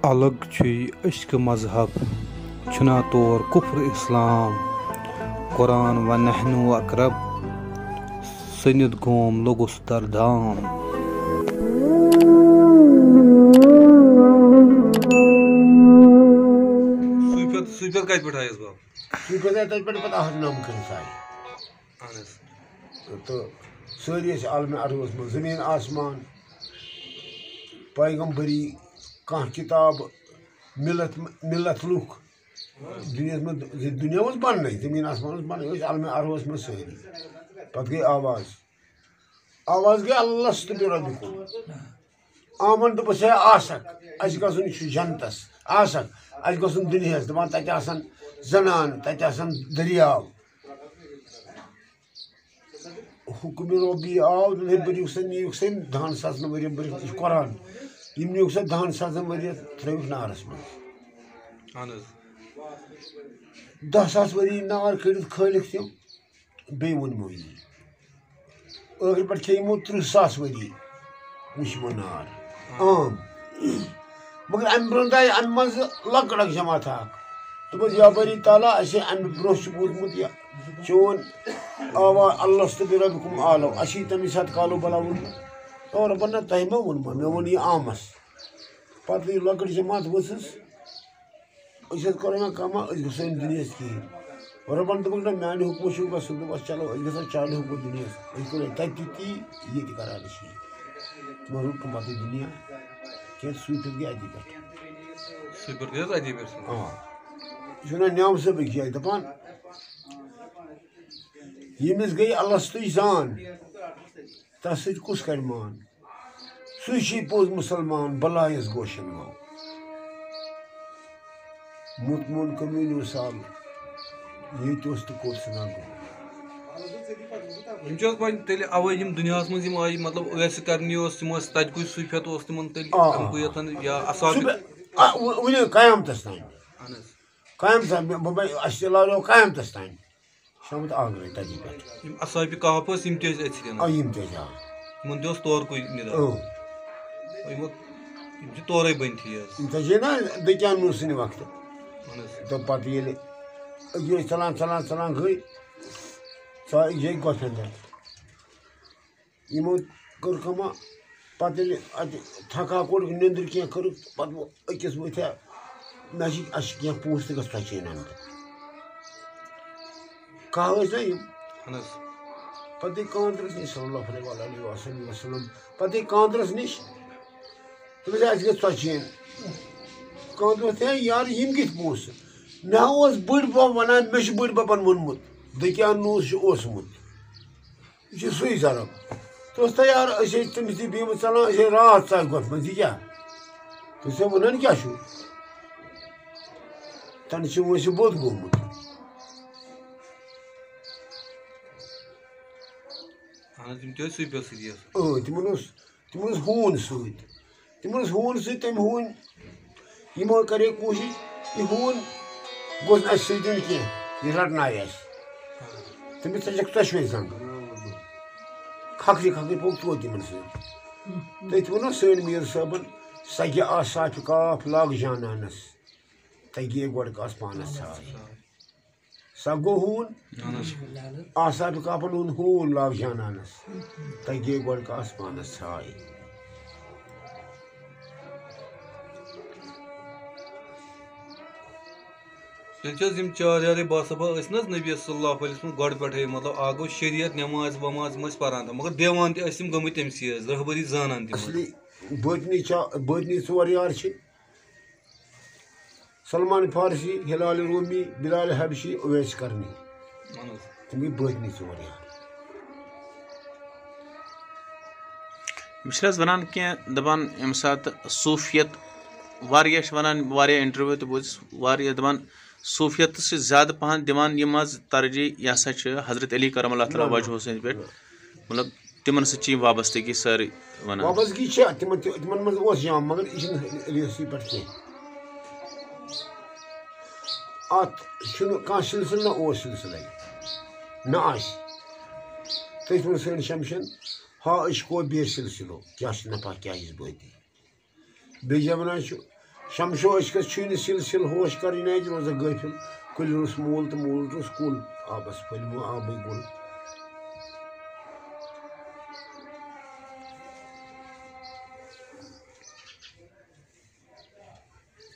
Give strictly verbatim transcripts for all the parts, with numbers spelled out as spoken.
الگ چھُے عشق مذہب، چھُنا تور کفر اسلام۔ قرآن و نحن و اقرب، سٔنِتھ گوم لوٚگُس دردام۔ صوٗفیت، صوٗفیت کتہِ پٮ۪ٹھ آیس باب؟ صوٗفیت آیہِ تتہِ پٮ۪ٹھ پتہٕ احد نام کٔرِتھ آیہِ۔ اہن حظ۔ تہٕ سٲری ٲسۍ عالمِ عروس منٛز، زٔمیٖن آسمان، پیغمبری، کانٛہہ کِتاب، مِلت، مِلت لُکھ۔ دُنیاہَس منٛز، زِ دُنیا اوس بَننَے، زٔمیٖن آسمان اوس بَننَے، ٲسۍ عالمِ عروس منٛز سٲری۔ پَتہٕ گٔے آواز۔ آواز گٔے، "الستُ بربکم؟" آمَن دوٚپُس، "ہے آسَکھ، اَسہِ گژھُن چھُ جنتَس، آسَکھ، اَسہِ گژھُن دُنیاہَس۔" دَپان، "تَتہِ آسَن زَنان، تَتہِ آسَن دٔریاو۔" حُکمِ رۄبی آو، دوٚپُن، "ہے، بٔرِو سا، نِیِو سا یِم دَہَن ساسَن ؤرِیَن بٔرِو، یہِ چھُ قرآن۔ یِم نِیِو سا دَہَن ساسَن ؤرِیَن، ترٛٲوِکھ نارَس منٛز۔" اہن حظ۔ دَہ ساس ؤری نار کٔڑِتھ کھٲلِکھ تِم، بیٚیہِ ووٚنمو یی۔ ٲخٕر پٮ۪ٹھ کھے یِمو تٕرٛہ ساس ؤری، وٕچھ یِمو نار۔ عام۔ مگر اَمہِ برٛونٛہہ درٛاے اَمہِ منٛزٕ لۄکٕٹ اَکھ جماعت اَکھ۔ دوٚپُس، "یا بٲری تعالیٰ، اَسہِ اَمہِ برٛونٛہہ چھُ بوٗزمُت یہِ چون آوا الستُ بربکم آلو، اَسہِ چھِ تَمی ساتہٕ کالو بَلا ووٚنمُت۔ تو رۄبَن نہ تۄہہِ ما ووٚنمو، مےٚ ووٚن یہِ عامَس۔" پَتہٕ یہِ لۄکٕٹ جماعت ؤژھٕس، أسۍ حظ کَرو وۄنۍ کَما، أسۍ گژھو نہٕ دُنیاہَس کِہیٖنۍ۔ رۄبَن دوٚپُکھ، "نہ، میٛانہِ حُکمہٕ چھُو گژھُن۔" دوٚپُس، "چلو، أسۍ گژھو چانہِ حُکمہٕ دُنیاہَس۔" أسۍ کوٚر تَتہِ تہِ تی، ییٚتہِ کَران أسۍ یی۔ تِمَن روٚٹ نہٕ پَتہٕ دُنیا کینٛہہ، صوٗفیت گٔے اَتی پٮ۪ٹھ۔ صوٗفیت گٔے حظ اَتی پٮ۪ٹھ۔ آ۔ یہِ چھُ وَنان نیام صٲبٕکۍ جایہِ دَپان، ییٚمِس گٔے الستُے زان، تَس سۭتۍ کُس کَرِ مان؟ سُے چھُے پوٚز مُسلمان، بَلایَس گوشَن گوٚو۔ مُتمُن کمیٖنیو سال، ییٚتہِ اوس تہٕ کوٚت سُہ نہ گوٚو۔ یِم چھِ حظ وۄنۍ تیٚلہِ اَوَے یِم دُنیاہَس منٛز یِم آیہِ، مطلب، ٲسہٕ کرنی اوس، تِم ٲسۍ تَتہِ کُے صوٗفیت اوس تِمَن تیٚلہِ آ، آ۔ اَمہِ کُے یوتَن یا سُہ اَصابِق۔ بے-، آ، وُ-، وُنہِ قیامتَس تام۔ اہن حظ۔ قیامتَس تام، بہٕ، بہٕ، اَسہِ تہِ لاریو قیامتَس تام۔ شامت آگرے تَتی پٮ۪ٹھ۔ یِم اَصابِ کہف ٲسۍ، یِم تہِ ٲسۍ أتھۍ سۭتۍ۔ آ، یِم تہِ ٲسۍ، آ۔ یِمَن تہِ اوس تورکُے نِدان۔ اۭں۔ یِمو، یِم چھِ تورے بٔنتھٕے حظ۔ یِم تہِ چھِ نا دٔکیٛان نوٗسٕنہِ وقتہٕ۔ اہن حظ۔ تہٕ پَتہٕ ییٚلہِ أتی ٲسۍ ژَلان، ژَلان، ژَلان گٔے، ژاے یہِ گۄپھٮ۪ن پٮ۪ٹھ۔ یِمو کٔر کٲمہ، پَتہٕ ییٚلہِ اَتہِ تھکا کوٚڑُکھ، نیٚنٛدٕر کینٛہہ کٔرٕکھ، پَتہٕ ووٚن أکِس ؤتھۍ ہا، مےٚ چھِ، اَسہِ چھِ کینٛہہ پونٛسہٕ تہِ گژھِ ژۄچہِ ہَن اَنٕنۍ۔ کَہہ ٲسۍ نا یِم؟ اہن حظ۔ پَتہٕ گٔے کاندرَس نِش صلی اللہ علیہ وعلیہ وسلم وسلم۔ پَتہٕ گٔے کاندرَس نِش، دوٚپُس، "اَسہِ گٔے ژۄچہِ ہَن۔" کاندرَس تہِ، "ہے یارٕ، یِم کِتھ پونٛسہٕ؟ مےٚ ہا اوس بٔڈۍ بَب وَنان، مےٚ چھُ بٔڈۍ بَبَن ووٚنمُت، دٔکیٛان نوٗس چھُ اوسمُت۔" یہِ چھُ سُے ضرب۔ تہٕ اوس تیار، أسۍ ٲسۍ تٔمِس تہِ بیٚیہِ ژَلان، أسۍ ٲسۍ راتھ ژاے گۄپھِ منٛز، یہِ کیٛاہ؟ تُہۍ چھِو وَنان کیٛاہ چھُ؟ تَنہٕ چھُ وۄنۍ سُہ بوٚد گوٚمُت۔ اہن حظ، تِم تہِ ٲسۍ سُے پیوٚو سۭتی حظ۔ اۭں، تِمَن اوس، تِمَن اوس ہوٗن سۭتۍ۔ تِمَن اوس ہوٗن سۭتۍ، تٔمۍ ہوٗنۍ یِمو کَرے کوٗشِش، یہِ ہوٗن گوٚژھ نہٕ اَسہِ سۭتۍ دیُن کینٛہہ، یہِ رَٹنایہِ اَسہِ۔ تٔمِس ژَجَکھ ژۄشوَے زنٛگ۔ کھکھرِ کھکھرِ پوٚک توتہِ تِمَن سۭتۍ۔ تٔتھۍ ووٚنُکھ سٲنۍ میٖر صٲبَن، "سَگہِ آسافِ کاف لاگ جانانَس، تَگہِ گۄڈٕ کَس پانَس ژھاے۔" سۄ گوٚو ہوٗن۔ اہن حظ۔ آسافِ کافَن ہُنٛد ہوٗن لاگ جانانَس۔ تَگہِ گۄڈٕ کَس پانَس ژھاے۔ تیٚلہِ چھِ حظ یِم چار یارے باصفا ٲسۍ نہٕ حظ نبی صلی اللہ علیہ وسلم گۄڈٕ پٮ۪ٹھَے، مطلب، اَکھ گوٚو شریعت، نٮ۪ماز وٮ۪ماز یِم ٲسۍ پَران تہٕ، مگر دیوان تہِ ٲسۍ تِم گٔمٕتۍ تٔمسٕے حظ، رہبری زانان تہِ۔ اصلی بٲطنی چا-، بٲطنی ژور یار چھِ۔ سلمان فارسی، ہلال رومی، بلال حبشی، اویس کرنی۔ اہن حظ۔ تِم گٔے بٲطنی ژور یار۔ بہٕ چھُس حظ وَنان کینٛہہ، دَپان ییٚمہِ ساتہٕ صوٗفیت، واریاہ چھِ وَنان، واریاہ انٹرویو تہِ بوٗزِس، واریاہ دَپان صوٗفیتَس چھِ زیادٕ پَہَن دِوان یِم حظ ترجیح، یہِ ہسا چھِ حضرت علی کرم اللہ تعالیٰ نہ، نہ۔ وجہہ حسین پٮ۪ٹھ، نہ۔ مطلب، تِمن سۭتۍ چھِ یہِ وابستگی سٲرٕے وَنان۔ وابستگی چھےٚ تِمن تہِ، تِمن منٛز اوس جام، مگر یہِ چھُنہٕ ریسٕے پٮ۪ٹھ کینٛہہ۔ اَتھ چھُنہٕ کانٛہہ سلسلہٕ، نہ اوس سلسلے، نہ آسہِ۔ تٔتھۍ منٛز سٲنۍ شمشن، ہا عشقو بے سلسلو، کیٛاہ چھُ نفع، کیٛاہ یِژھ بٲتی۔ بیٚیہِ جاے وَنان چھُ، شمشو عشقس چھُے نہٕ سِلسِل ہوش کرٕنۍ، اَتہِ روزکھ غٲفِل۔ کُلہِ روٚس مول تہٕ مول روٚس کُل، آبس پھٔلۍ مہٕ آبٕے گُل۔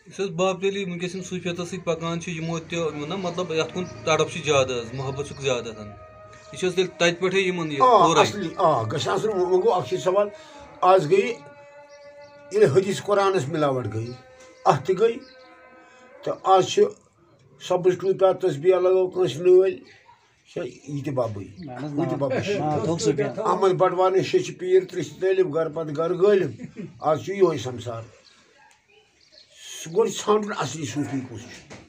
یُس حظ باب تیٚلہِ وٕنکیٚس یِم صوٗفیتس سۭتۍ پکان چھِ، یِمو تہِ ووٚن نا، مطلب، یتھ کُن تڑپ چھِ زیادٕ حظ، محبت چھُکھ زیادٕ آسان۔ یہِ چھِ حظ تیٚلہِ تتہِ پٮ۪ٹھے یِمن یہِ آ، اورے؟ اصلی، آ، گژھِ آسُن، وۄنۍ گوٚو اکھ چیٖز سوال، از گٔیہِ ییٚلہِ حدیث قرآنس ملاوٹ گٔیہِ، اتھ تہِ گٔیہِ، تہٕ از چھِ سبٕز ٹوٗپۍ، تسبیح لگٲو کٲنٛسہِ نٲلۍ، چھا یہِ تہِ ببٕے، اہن حظ، ہُہ تہِ ناو۔ ببٕے چھُ۔ ناو تھوٚوُکھ سُہ کینٛہہ۔ احمد بٹوارنہِ شیٚچھِ پیٖر، ترٛیٚچھِ طٲلب، گرٕ پتہٕ گرٕ غٲلب۔ از چھُ یِہوٚے سمسار۔ سُہ گۄڈٕ ژھانٛڈُن اصلی صوٗفی کُس چھُ۔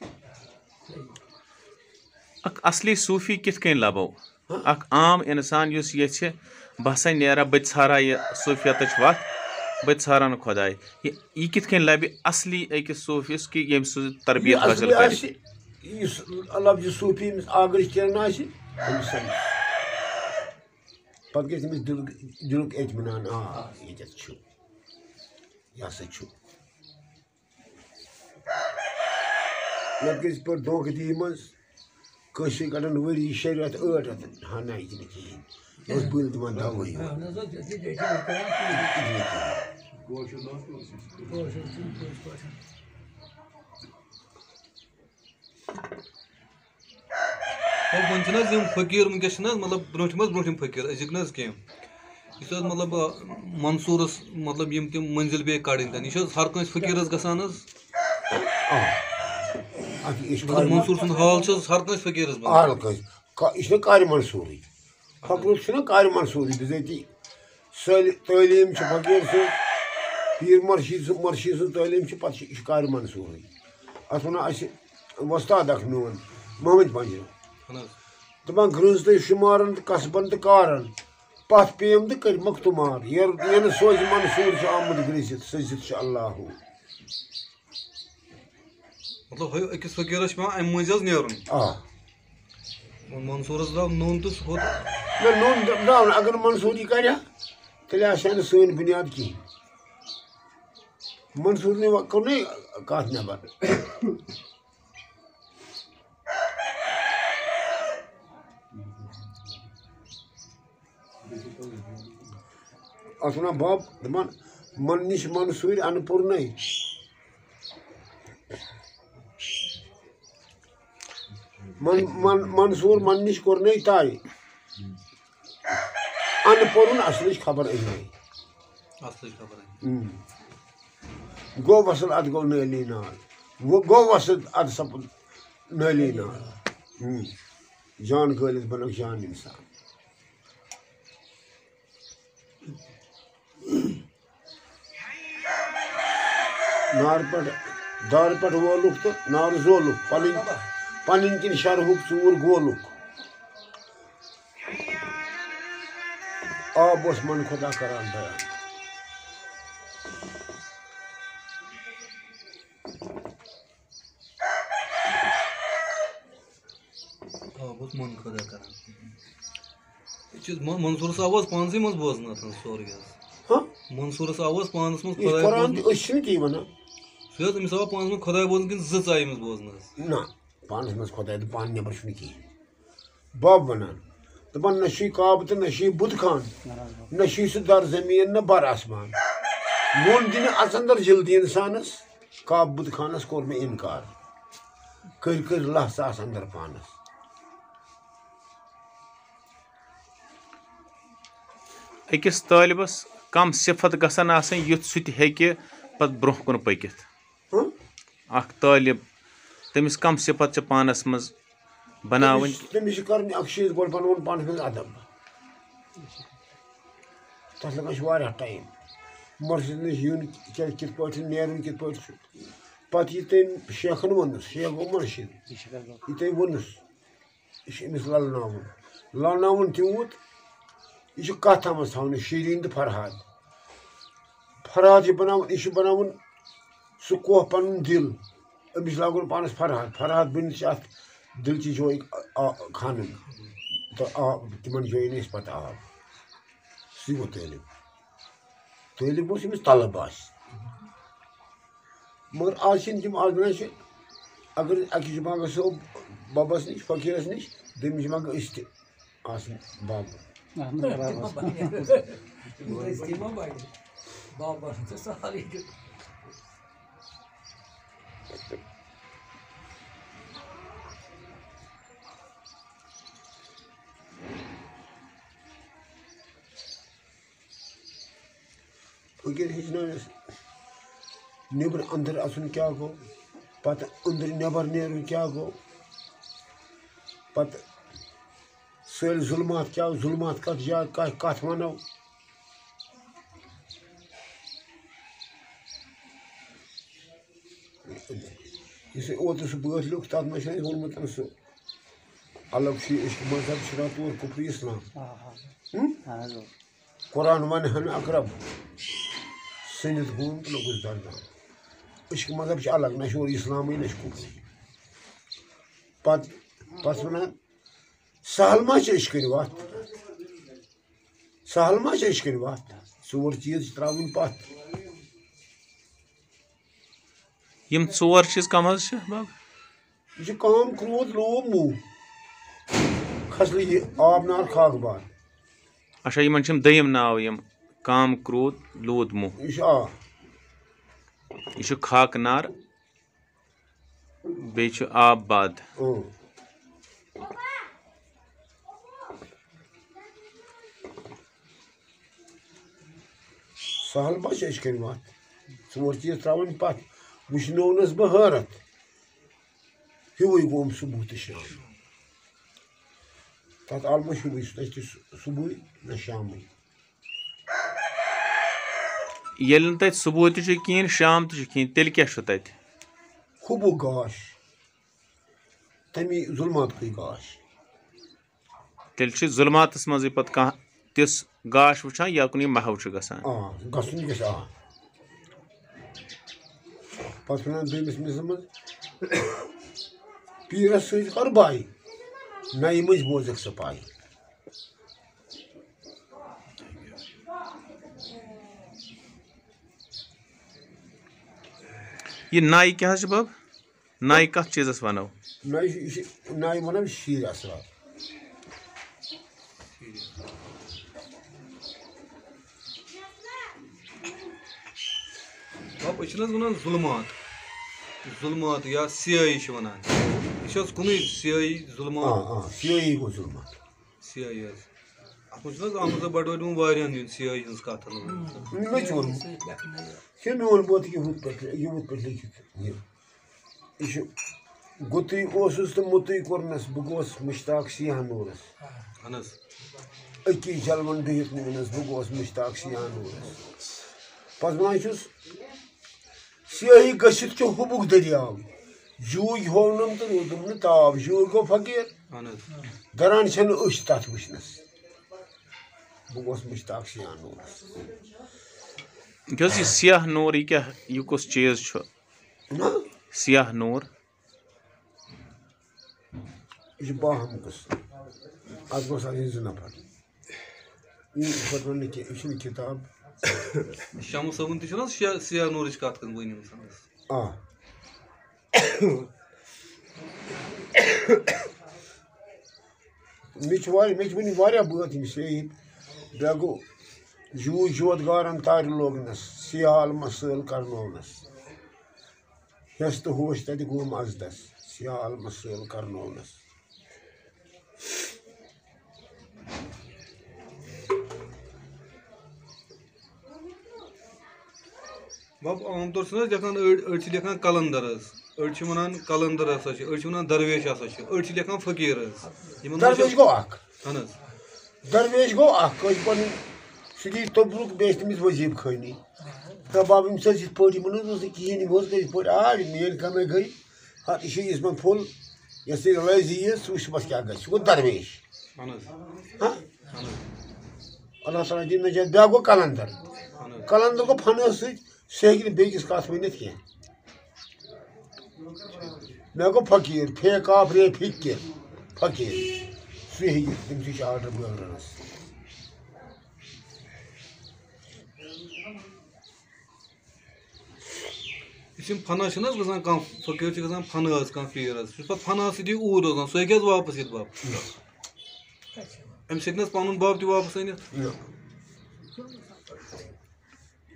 اکھ اصلی صوٗفی کِتھ کٔنۍ لبو؟ ہاں۔ اکھ عام انسان یُس یژھِ، بہٕ ہسا نیرا، بہٕ تہِ ژھارا یہِ صوٗفیتٕچ وتھ، بہٕ تہِ ژھارا نہٕ خۄداے۔ یہِ، یہِ کِتھ کٔنۍ لبہِ اصلی أکِس صوٗفیس کہِ ییٚمہِ سٕنٛز تربیت یہِ حٲصِل اصلی کرِ؟ آسہِ، یُس لفظِ صوٗفی أمِس آگرٕچ کران آسہِ، تٔمِس سمجھ۔ پتہٕ گژھِ تٔمِس دِل، دِلُک اطمینان، آ، ییٚتٮ۪تھ چھُ، یہِ ہسا چھُ۔ نتہٕ گژھِ پٲٹھۍ دھوکہٕ دی منٛز کٲنٛسہِ کڑان ؤری شیٚیہِ رٮ۪تھ، ٲٹھ رٮ۪تھ، ہا، نہ، یہِ تہِ نہٕ کِہیٖنۍ۔ یہِ اوس بٔلۍ دِوان دَوہٕے یوت۔ اہن حظ، یہِ تہِ، یہِ تہِ اوس کران تی۔ یہِ تہِ نہٕ کِہیٖنۍ۔ کٲشُر نہ اوس کٲنٛسہِ۔ کٲشُر چھُنہٕ کٲنٛسہِ پٲٹھۍ۔ ہے، وۄنۍ چھِنہٕ حظ یِم فقیٖر وٕنکیٚس چھِنہٕ حظ، مطلب، برٛونٛٹھِم حظ برٛونٛٹھِم فقیٖر، أزِکۍ نہٕ حظ کینٛہہ۔ یُس حظ، مطلب، منصوٗرس، مطلب، یِم تِم مٔنزِل بیٚیہِ کَڑٕنۍ تَن، یہِ چھِ حظ ہر کٲنٛسہِ فقیٖرس گژھان حظ؟ آ۔ اَتھ یہِ چھُ مطلب، منصوٗر سُنٛد حال چھِ حظ ہر کٲنٛسہِ فقیٖرس بنان؟ ہر کٲنٛسہِ۔ کا-، یہِ چھُنہ کارِ منصوٗرٕے۔ فقرُک چھُنہ کارِ منصوٗرٕے بِذٲتی۔ سٲلہِ تعلیٖم چھِ فقیٖر سٕنٛز، پیٖر مرشید سٕنٛز، مرشید سٕنٛز تعلیٖم چھِ، پتہٕ چھِ، یہِ چھُ کارِ منصوٗرٕے۔ اَتھ وَنان اَسہِ وۄستاد اکھ میون، محمد پنجرٕ۔ اہن حظ۔ دَپان، گرٛنٛز تہٕ شُمارَن تہٕ قصبَن تہٕ کارَن، پَتھ پیٚیَم تہٕ کٔرۍ مَکھ تُمار۔ یَر-، یَنہٕ سوزِ منصوٗر چھُ آمُت گرٛیٖسِتھ، سٔزِتھ چھُ اللہُ۔ مطلب، ہُہ أکِس فقیٖرَس چھُ پٮ۪وان اَمہِ مٔنٛزۍ حظ نیرُن۔ آ۔ وۄنۍ منصوٗرَس درٛاو نوٗن تہٕ سُہ کھوٚت۔ نہ، نوٗن درٛاو نہٕ۔ اگر نہٕ منصوٗر یہِ کَرِ ہا، تیٚلہِ آسہِ ہا نہٕ سٲنۍ بُنیاد کِہیٖنۍ۔ منصوٗر نے کوٚر نَے کَتھ نٮ۪بر۔ اَتھ وَنان بَب، دَپان، من نِش منصوٗرۍ اَنہٕ پوٚرنَے۔ من، من، منصوٗر من نِش کوٚرنَے طے۔ اَنہٕ پوٚرُن اَصلٕچ خبر أنۍ۔ اَصلٕچ خبر أنۍ۔ اۭں۔ گوٚو وصل، اَدٕ گوٚو نٲلی نار۔ وۄنۍ گوٚو وصل، اَدٕ سَپُد نٲلی نار۔ اۭں۔ جان کھٲلِتھ بَنوکھ جان اِنسان۔ نارٕ پٮ۪ٹھ، دارٕ پٮ۪ٹھ وولُکھ تہٕ نارٕ زولُکھ۔ پَنٕنۍ، پَنٕنۍ کِنۍ شرہُک ژوٗر گولُکھ۔ آب اوس من خدا کران بیان۔ آب اوس من خدا کران۔ یہِ چھِ م-، منصوٗرَس آواز پانسٕے منٛز بوزنہٕ اَتھ منٛز سورُے حظ۔ ہاں؟ منصوٗرَس آواز پانَس منٛز یہِ خۄداے قرآن بوزنہٕ۔ تہِ، أسۍ چھِنہٕ کِہیٖنۍ وَنان۔ سُہ حظ، أمِس آواز پانَس منٛز خۄداے بوزنہٕ کِنہٕ زٕ ژایہِ أمِس بوزنَس؟ نہ، پانَس منٛز خۄداے تہٕ پانہٕ نٮ۪بر چھُنہٕ کِہیٖنۍ۔ بَب وَنان، دَپان، نہ چھُے کعبہٕ تہٕ نہ چھُے بُت خان، نہ چھُے سُہ در زٔمیٖن، نہ بر آسمان۔ ووٚن دِنہِ اَژَندر جلدی اِنسانَس، کعبہٕ بُت خانَس کوٚر مےٚ اِنکار۔ کٔرۍ کٔرۍ لَژھ آس اَندر پانَس۔ أکِس طٲلبَس کَم صفت گژھن آسٕنۍ، یُتھ سُہ تہِ ہیٚکہِ پَتہٕ برٛونٛہہ کُن پٔکِتھ؟ ہاں؟ اَکھ طٲلب، تٔمِس کَم صفت چھِ پانَس منٛز بناوٕنۍ؟ تٔمِس، تٔمِس چھِ کَرٕنۍ اَکھ چیٖز، گۄڈٕ بَناوُن پانَس منٛز اَدب۔ تَتھ لَگان چھُ واریاہ ٹایم۔ مُرشِد نِش یُن کیٛاہ، کِتھ پٲٹھۍ چھُ، نیرُن کِتھ پٲٹھۍ چھُ۔ پَتہٕ یہِ تٔمۍ شیخَن ووٚنُس، شیخ گوٚو مُرشِد، یہِ تٔمۍ ووٚنُس، یہِ چھُ أمِس لَلناوُن۔ لَلناوُن تیوٗت، یہِ چھُ کَتھ تھاوان تھاونہٕ، شیٖریٖن تہٕ فرہاد۔ فرہاد چھُ بَناوُن، یہِ چھُ بَناوُن سُہ کوہ پَنُن دِل۔ أمِس چھُ لاگُن پانَس فرہاد۔ فرہاد بٔنِتھ چھِ اَتھ دِلچہِ جویہِ آ-، کھَنٕنۍ۔ تہٕ آب، تِمَن جویَن أسۍ پَتہٕ آب۔ سُے گوٚو طٲلب۔ طٲلب گوٚژھ ییٚمِس طلب آسہِ۔ مگر آز چھِنہٕ تِم، آز وَنان چھِ، اگر اَکہِ جمعہ گژھو بَبَس نِش، فقیٖرَس نِش، دوٚیمہِ جمعہ گٔے أسۍ تہِ آسٕنۍ بَب۔ اہن حظ، برابر۔ أسۍ تہِ ما بَنہِ؟ بَب وَنان چھِ سہلٕے چھُ۔ فقیٖر ہیٚچھنٲوِس نیٚبرٕ أنٛدرٕ اَژُن کیٛاہ گوٚو، پَتہٕ أنٛدرٕ نٮ۪بر نیرُن کیٛاہ گوٚو، پَتہٕ سٲلۍ ظُلمات کیٛاہ، ظُلمات کَتھ جایہِ، کَتھ، کَتھ وَنو۔ یُس یہِ اوترٕ سُہ بٲتھ لیوٚکھ، تَتھ منٛز چھُ اَسہِ ووٚنمُت سُہ الگ چھُ یہِ عشق مذہب، چھُنہ تور کُفر اسلام۔ آ، آ۔ ہُم؟ اہن حظ، آ۔ قرآن ونہِ ہن اقرب، سٔنِتھ گوٚم تہٕ لوٚگُس دردان۔ عشق مذہب چھُ الگ، نہ چھُ اورٕ اسلامٕے، نہ چھُ کُفرٕے۔ پتہٕ، پتہٕ وَنان، سہل ما چھِ عشقٕنۍ وَتھ؟ سہل ما چھِ عشقٕنۍ وَتھ؟ ژور چیٖز چھِ ترٛاوٕنۍ پَتھ۔ یِم ژور چیٖز کَم حظ چھِ، بَب؟ یہِ چھُ کام، کرٛوٗدھ، لوٗبھ، موٗ۔ کھسلہٕ یہِ آب نار خاک باد۔ اچھا، یِمَن چھِ یِم دٔیِم ناو، یِم کام، کرٛوٗدھ، لوٗبھ، موٗ۔ یہِ چھُ آ۔ یہِ چھُ خاک نار۔ بیٚیہِ چھُ آب باد۔ اۭں۔ سہل ما چھِ أسۍ کَرِ وَتھ؟ ژور چیٖز ترٛاوٕنۍ پَتھ۔ وٕچھنوونَس بہٕ حٲرَتھ۔ ہیوٗوٕے گوٚوُم صُبح تہٕ شام۔ تَتھ عالمَس ہیوٗوٕے سُہ، تَتہِ چھِ صُبحٕے نہ شامٕے۔ ییٚلہِ نہٕ تَتہِ صُبحٲے تہِ چھُ کِہیٖنۍ، شام تہِ چھُ کِہیٖنۍ، تیٚلہِ کیٛاہ چھُ تَتہِ؟ حُبُک گاش، تَمی ظُلماتکُے گاش۔ تیٚلہِ چھُ ظُلماتَس منٛزٕے پَتہٕ کانٛہہ تِژھ گاش وٕچھان، یا کُنہِ محو چھُ گژھان۔ آ، گژھُن گژھِ، آ۔ پَتہٕ وَنان دوٚیمِس مِثلَس منٛز، پیٖرَس سۭتۍ کَر باے، نَیہِ مٔنٛزۍ بوزَکھ ژٕ پاے۔ یہِ نَے کیٛاہ حظ چھِ بَب؟ نَے کَتھ چیٖزَس وَنو؟ نَے چھِ، یہِ چھِ، نَے وَنو شیٖرِ اَسرار۔ بَب، أسۍ چھِنہٕ حظ وَنان ظُلمات؟ ظُلمات یا سیاہی چھِ وَنان۔ یہِ چھِ حظ کُنُے سیاہی، ظُلمات؟ آ، آ، سیاہی گوٚو ظُلمات۔ سیاہی حظ۔ اَتھ منٛز چھُنہٕ حظ آمُت بَٹوٲرۍ ووٚن واریاہَن ہُنٛد سیاہی ہٕنٛز کَتھ حظ۔ مےٚ چھُ ووٚنمُت۔ یہِ چھُ میون بٲتھ یِہُتھ پٲٹھۍ، یِہُتھ پٲٹھۍ لیکھِتھ یہِ۔ یہِ چھُ، گُتُے اوسُس تہٕ مُتُے کوٚرنَس، بہٕ گوس مُشتاق سیاہ نوٗرَس۔ اَہَن حظ۔ أکی جلوَن ڈُہِتھ نِونَس، بہٕ گوس مُشتاق سیاہ نوٗرَس۔ پَتہٕ وَنان چھُس، سیٲہی گٔژھِتھ چھُ حُبُک دٔریاو۔ جوٗگۍ ہوونَم تہٕ روٗدُم نہٕ تاو۔ جوٗگۍ گوٚو فقیٖر۔ اَہَن حظ۔ دَران چھَنہٕ أچھ تَتھ وٕچھنَس۔ بہٕ گوس مُشتاق سیاہ نوٗرَس۔ یُس یہِ سیاہ نوٗر، یہِ کیٛاہ، یہِ کُس چیٖز چھُ؟ نہ۔ سیاہ نوٗر۔ یہِ چھُ باہم قٕصہٕ۔ اَتھ گوٚژھ آسٕنۍ زٕ نفر۔ یہِ چھُ پَتہٕ وَننہٕ کینٛہہ، یہِ چھُنہٕ کِتاب۔ شمس صٲبُن تہِ چھُنہٕ حظ شے-، سیاہ نوٗرٕچ کَتھ کٔرمٕژ ؤنِو سا حظ؟ آ۔ مےٚ چھِ واریاہ، مےٚ چھِ وٕنہِ واریاہ بٲتھ یِم شیٖرِتھ۔ بیٚیہِ گوٚو، جوٗ جوت گارَن تارِ لوگنَس، سیاہ عالمَس سٲل کَرنوونَس۔ ہٮ۪س تہٕ ہوش تَتہِ گوم اَزدَس، سیاہ عالمَس سٲل کَرنوونَس۔ بَب، عام طور چھِنہٕ حظ لیکھان أڑۍ، أڑۍ چھِ لیکھان قلندر حظ، أڑۍ چھِ وَنان قلندر ہسا چھِ، أڑۍ چھِ وَنان درویش ہسا چھِ، أڑۍ چھِ لیکھان فقیٖر حظ۔ یِمَن منٛز چھِ درویش گوٚو اَکھ۔ اَہَن حظ۔ درویش گوٚو اَکھ، کٲنٛسہِ پَنٕنۍ سُہ دی توٚبرُک، بیٚیہِ چھِ تٔمِس وظیٖفہٕ خٲنی۔ تہٕ بَب، ییٚمہِ سۭتۍ یِتھ پٲٹھۍ یِمَن حظ اوس نہٕ کِہیٖنۍ، یِم حظ گٔے یِتھ پٲٹھۍ، آ، یہِ میٛٲنۍ کَمٲے گٔے، ہَتھ یہِ چھِ یِژھ بَن پھوٚل، یۄس یہِ لٲزی یِیَس، سُہ وٕچھ پَتہٕ کیٛاہ گژھِ، یہِ گوٚو درویش۔ اَہَن حظ۔ ہہ؟ اَہَن حظ۔ اللہ تعالیٰ دِیِن نجات۔ بیٛاکھ گوٚو قلندر۔ اَہَن حظ۔ قلندر گوٚو فنَس سۭتۍ، سُہ ہیٚکہِ نہٕ بیٚیِس کَتھ ؤنِتھ کینٛہہ۔ مےٚ گوٚو فقیٖر، فے کاف رے فِکِر، فقیٖر۔ سُہ ہیٚکہِ، تٔمِس چھِ آرڈر بٲگرَنَس۔ یہِ یِم فنا چھِنہٕ حظ گژھان، کانٛہہ فقیٖر چھُ گژھان فنا حظ، کانٛہہ پیٖر حظ، سُہ چھُ پَتہٕ فناہَس سۭتی اوٗرۍ روزان، سُہ ہیٚکہِ حظ واپَس یِتھ بَب؟ نہ۔ أمِس ہیٚکہِ نہٕ حظ پَنُن بَب تہِ واپَس أنِتھ؟ نہ۔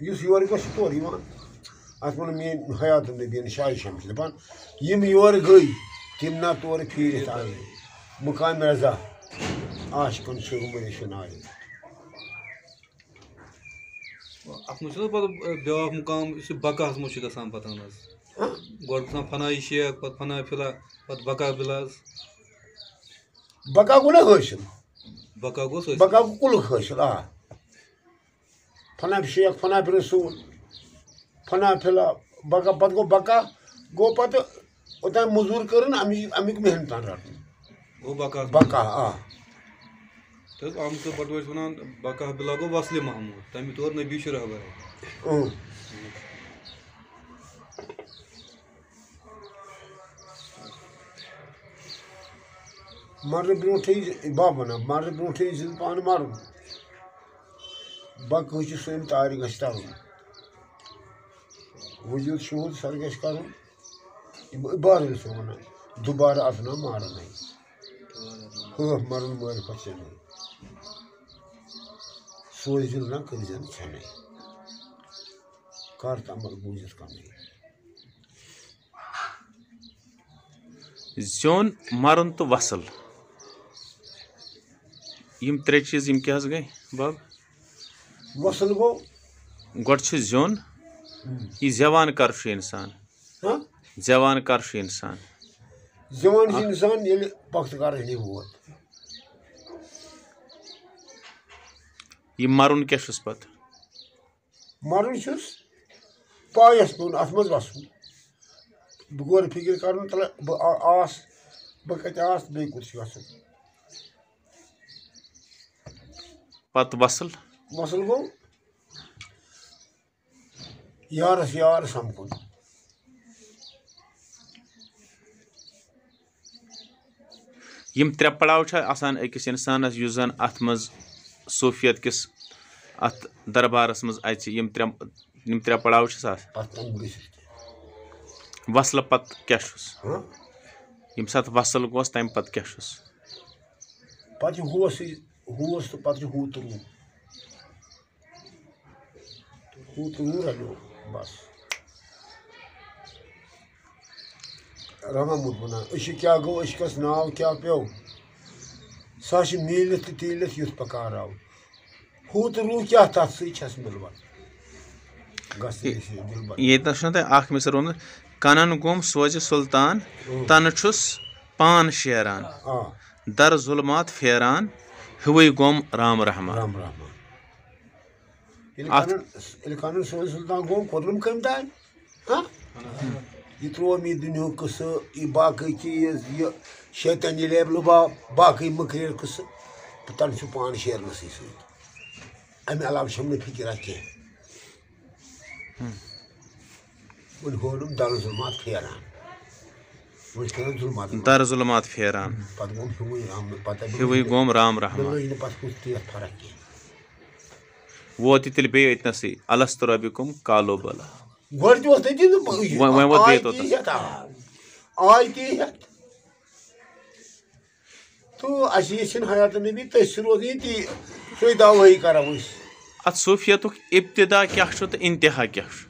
یُس یورٕ گوٚژھ، چھُ تورٕ یِوان۔ اَتھ ووٚن میٛٲنۍ حیات النبیَن شاہِ شمس دَپان، یِم یورٕ گٔے، تِم نہ تورٕ پھیٖرِتھ آیہِ۔ مُقامِ رضا عاشقَن چھُ عمرِ شُنایہِ۔ اَتھ منٛز چھُنہ پَتہٕ بیٛاکھ مُقام، یُس یہِ بقاہَس منٛز چھُ گژھان پَتہٕ اَہَن حظ۔ ہہ؟ گۄڈٕ گژھان فنائی شیخ، پَتہٕ فنا فِلا، پَتہٕ بقا بِلا حظ۔ بقا گوٚو نہ حٲصِل؟ بقا گوٚو حٲصِل۔ بقا گوٚو کُلُک حٲصِل، آ۔ فنا شیخ، فنا رسول، فنا فِلا، بقا، پَتہٕ گوٚو بقا، گوٚو پَتہٕ اوٚتام مٔزوٗر کٔرٕن، اَمِچ، اَمیُک محنت رَٹُن۔ گوٚو بقا۔ بقا، آ۔ تہٕ حظ، عام طور پٲٹھۍ ٲسۍ وَنان، بقا بِلا گوٚو وصلِ محمود، تَمہِ طور نبی چھُ رہبر۔ اۭں۔ مرنہٕ برونٛٹھٕے، بَب وَنان، مرنہٕ برونٛٹھٕے زِندٕ پانہٕ مَرُن۔ بقہٕ چھُ سٲنۍ تارِ گژھِ تَرُن۔ وجوٗد شہوٗد سَر گژھِ کَرُن۔ یہِ بہٕ بارٕ اوسُس وَنان، دُبارٕ اَژٕ نہ مارَن ہے۔ ہٲف مَرُن معرفت ژےٚ نَے۔ سوزِ دِل نہ کٔرۍ زٮ۪ن ژھٮ۪نَے۔ کَر تَمَل بوٗزِتھ کَمٕے۔ زیوٚن، مَرُن تہٕ وَصٕل۔ یِم ترٛےٚ چیٖز، یِم کیٛاہ حظ گٔے، بَب؟ وَصٕل گوٚو۔ گۄڈٕ چھُ زیوٚن۔ ہُم۔ یہِ زٮ۪وان کَر چھُ اِنسان؟ ہہ؟ زٮ۪وان کَر چھُ اِنسان؟ زٮ۪وان چھُ اِنسان، ییٚلہِ پۄختہٕ کَرنہِ ووت۔ یہِ مَرُن کیٛاہ چھُس پَتہٕ؟ مَرُن چھُس پایَس پیوٚن، اَتھ منٛز وَسُن۔ بہٕ غورٕ فِکِر کَرُن، تَلہٕ بہٕ آ-، آس، بہٕ کَتہِ آس، بیٚیہِ کوٚت چھُ گژھُن؟ پَتہٕ وَصٕل؟ وَصٕل گوٚو یارَس یار سَمکھُن۔ یِم ترٛےٚ پڑاو چھِ آسان أکِس اِنسانَس، یُس زَن اَتھ منٛز صوٗفیت کِس اَتھ دربارَس منٛز اَژِ، یِم ترٛےٚ، یِم ترٛےٚ پڑاو چھِس آسان۔ پَتہٕ تَمہِ گٔژھِتھ تہِ۔ وَصلہٕ پَتہٕ کیٛاہ چھُس؟ ہہ؟ ییٚمہِ ساتہٕ وَصٕل گوس، تَمہِ پَتہٕ کیٛاہ چھُس؟ پَتہٕ چھُ ہوسٕے، ہوس تہٕ پَتہٕ چھُ ہوٗت روٗح۔ ہُہ تہٕ ہُہ رَلیو، بَس۔ رَنان موٚت وَنان، أسۍ چھِ کیٛاہ گوٚو، أسۍ کَس ناو کیٛاہ پیوٚو؟ سُہ ہا چھِ میٖلِتھ تہٕ تیٖلِتھ یُتھ پَکان راو۔ ہُہ تہٕ روٗح کیٛاہ تَتھ سۭتۍ چھَس مِلوان؟ گژھ تہٕ یہِ چھِ دِلبر۔ ییٚتہِ نَس چھُنہ تۄہہِ اَکھ مِثال ووٚنمُت، کَنَن گوٚم سوزِ سُلطان، اۭں۔ تَنہٕ چھُس پان شیران۔ آ۔ در ظُلمات پھیران، ہیوٗے گوٚم رام رحمان۔ رام رحمان۔ ییٚلہِ اَتھ کَنَن، ییٚلہِ کَنَن سوزِ سُلطان گوٚو، کوٚرنَم کٔمۍ تام؟ ہہ؟ یہِ ترٛوو مےٚ یہِ دُنیاہُک قٕصہٕ، یہِ باقٕے چیٖز، یہِ شیطٲنی لیب لُباب، باقٕے مٔکریر قٕصہٕ، تہٕ تَنہٕ چھُ پان شیرنَسٕے سۭتۍ۔ اَمہِ علاوٕ چھَم نہٕ فِکِرا کینٛہہ۔ ہُم۔ وۄنۍ ہورُم دَرٕ ظُلمات پھیران۔ وۄنۍ چھِ کَران ظُلمات۔ دَرٕ ظُلمات پھیران۔ پَتہٕ گوٚم ہیوٗوٕے رام، پَتہٕ ہیوٗوٕے گوٚم رام رحمان۔ مےٚ لٔج نہٕ پَتہٕ کُس تہِ یَتھ فرق کینٛہہ۔ ووت یہِ تیٚلہِ بیٚیہِ أتنَسٕے، الست ربکم قالوا بلی۔ گۄڈٕ تہِ اوس تٔتی نہٕ بہٕ، وۄنۍ، وۄنۍ ووت آے بیٚیہِ تی توٚتَتھ۔ ہٮ۪تھ آو۔ آے تی ہٮ۪تھ۔ تہٕ اَسہِ یہِ چھِنہٕ حیات نبی، تٔتھۍ سۭتۍ روزٕنۍ تی، سُے دعوٲیی کَرو أسۍ۔ اَتھ صوٗفیتُک ابتدا کیٛاہ چھُ تہٕ انتہا کیٛاہ چھُ؟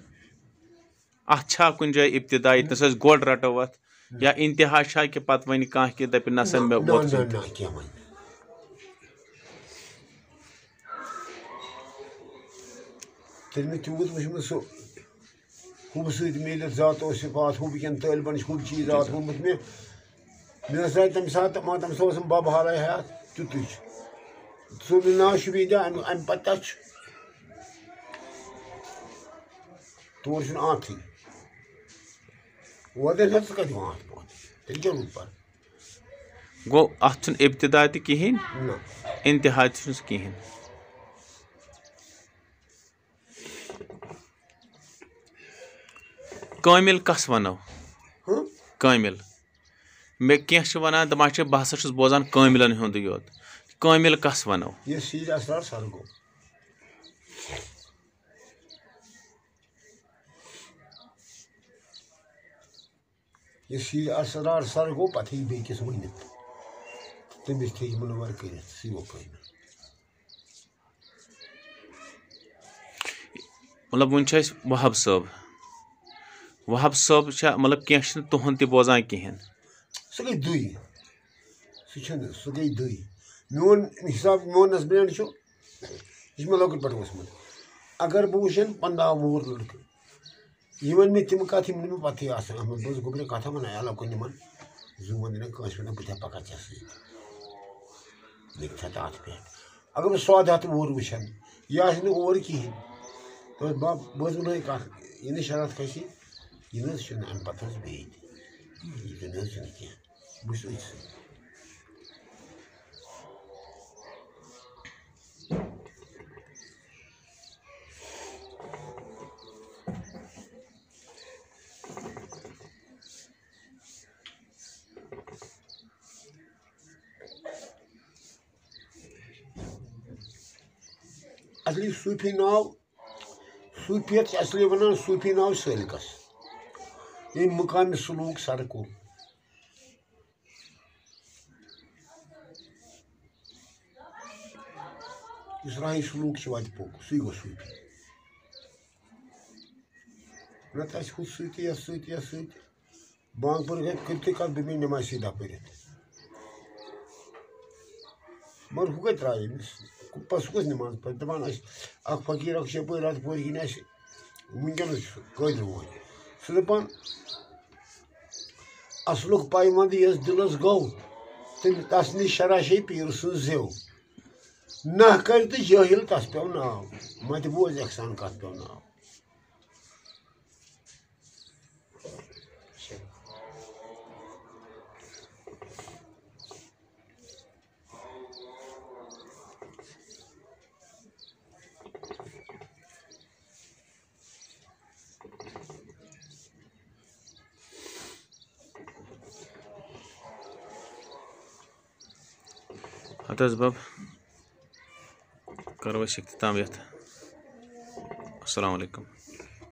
اَتھ چھا کُنہِ جایہِ ابتدا، ییٚتنَس أسۍ گۄڈٕ رَٹو اَتھ، یا انتہا چھا کہِ پَتہٕ وَنہِ کانٛہہ کہِ دَپہِ، نہ سا، مےٚ نہ، ووت نہ، سُہ؟ نہ، کینٛہہ وَنہِ۔ تیٚلہِ مےٚ تیوٗت وٕچھمُت سُہ حُبہٕ سۭتۍ میٖلِتھ ذات اوس صفات، حُبہٕ کٮ۪ن طٲلبَن چھِ حُبہٕ چیٖز ذات ووٚنمُت مےٚ۔ مےٚ ٲس راے تَمہِ ساتہٕ، مگر تَمہِ ساتہٕ اوسُم بَب حالَے حیات تیُتُے چھُ۔ سُہ مےٚ ناو شُبیٖن جان، اَمہِ، اَمہِ پَتہٕ تَتھ چھُ۔ تور چھُنہٕ آمتھٕے۔ وۄنۍ دَپہِ ہا، ژٕ کَتہِ وَنان اَتھ پانَس؟ تیٚلہِ کیٛاہ روٗد پَتہٕ؟ گوٚو، اَتھ چھُنہٕ ابتدا تہِ کِہیٖنۍ، نہ۔ انتہا تہِ چھُنہٕ کِہیٖنۍ۔ کٲمِل کَس وَنو؟ ہہ؟ کٲمِل۔ مےٚ کینٛہہ چھِ وَنان، دَپان چھِ، بہٕ ہسا چھُس بوزان کٲمِلَن ہُنٛدُے یوت۔ کٲمِل کَس وَنو؟ یہِ سیٖر اسرار سَر گوٚو۔ یُس یہِ اسرار سر گوٚو، پتہٕ ہیٚکہِ بیٚیہِ کِس ؤنِتھ۔ تٔمِس تھٲیِو منور کٔرِتھ، سُہ یوکُن۔ مطلب، وٕنہِ چھُ اَسہِ وہاب صٲب۔ وہاب صٲب چھا، مطلب، کینٛہہ چھِنہٕ تُہُنٛد تہِ بوزان کِہیٖنۍ۔ سُہ گٔے دٕے۔ سُہ چھُنہٕ، سُہ گٔے دٕے۔ میون حساب، میون husband چھُ، یہِ چھُ مےٚ لۄکُٹ پٮ۪ٹھ اوسمُت۔ اگر بہٕ وٕچھن پنٛداہ وُہُر لٔڑکہٕ، یِمن مےٚ تِم کتھ، یِم نہٕ مےٚ پتہٕے آسان۔ احمد، بہٕ اوسُس گوٚبرِ کتھا ونان، یا لۄکُن یِمن زوٗ وندٕ نہٕ کٲنٛسہِ پٮ۪ٹھ، بہٕ تہِ ہا پکان ژےٚ سۭتۍ۔ مےٚ تہِ چھےٚ تتھ پٮ۪ٹھ۔ اگر بہٕ سۄ عادت وُہُر وٕچھن، یہِ آسہِ نہٕ اور کِہیٖنۍ، تہٕ بہٕ، بہٕ حظ وَنہٕ یہِ کتھ، یہِ نہٕ شرط کھسہِ، یہِ نہٕ حظ چھُنہٕ امہِ پتہٕ حظ بیٚیہِ تہِ۔ یہِ تہِ نہٕ حظ چھُنہٕ کینٛہہ۔ بہٕ چھُس أتھۍ سۭتۍ۔ اصلی صوٗفی ناو، صوٗفیت چھِ اصلی ونان صوٗفی ناو سٲلِکس، ییٚمۍ مقامِ سلوٗک سر کوٚر۔ یُس راہِ سلوٗک چھُ وتہِ پوٚک، سُے گوٚو صوٗفی۔ نتہٕ آسہِ ہُتھ سۭتۍ، یتھ سۭتۍ، یتھ سۭتۍ۔ بانگ پٔرِتھ کٔرِتھٕے کتھ، بہٕ بیٚہمہٕ نمازِ سۭتۍ دپہٕ پٔرِتھ۔ مگر ہُہ کتہِ ترٛایہِ أمِس؟ پتہٕ سُہ کۄس نماز پرِ؟ دپان أسۍ اکھ فقیٖر اکھ چھُ یپٲرۍ رتہٕ پورِ کِنۍ اَسہِ وٕنکیٚنس چھُ قٲدِر وول۔ سُہ دپان، اصلُک پیوند یس دِلس گوٚو، تٔمۍ تس نِش شرح شے پیٖر سٕنز زیو۔ نہ کرِ تہٕ جٲہِل تس پیوٚو ناو، متہِ بوز احسان کتھ پیوٚو ناو۔ ہتہٕ حظ بب، کرو أسۍ اختتام یتھ۔ السلام علیکم۔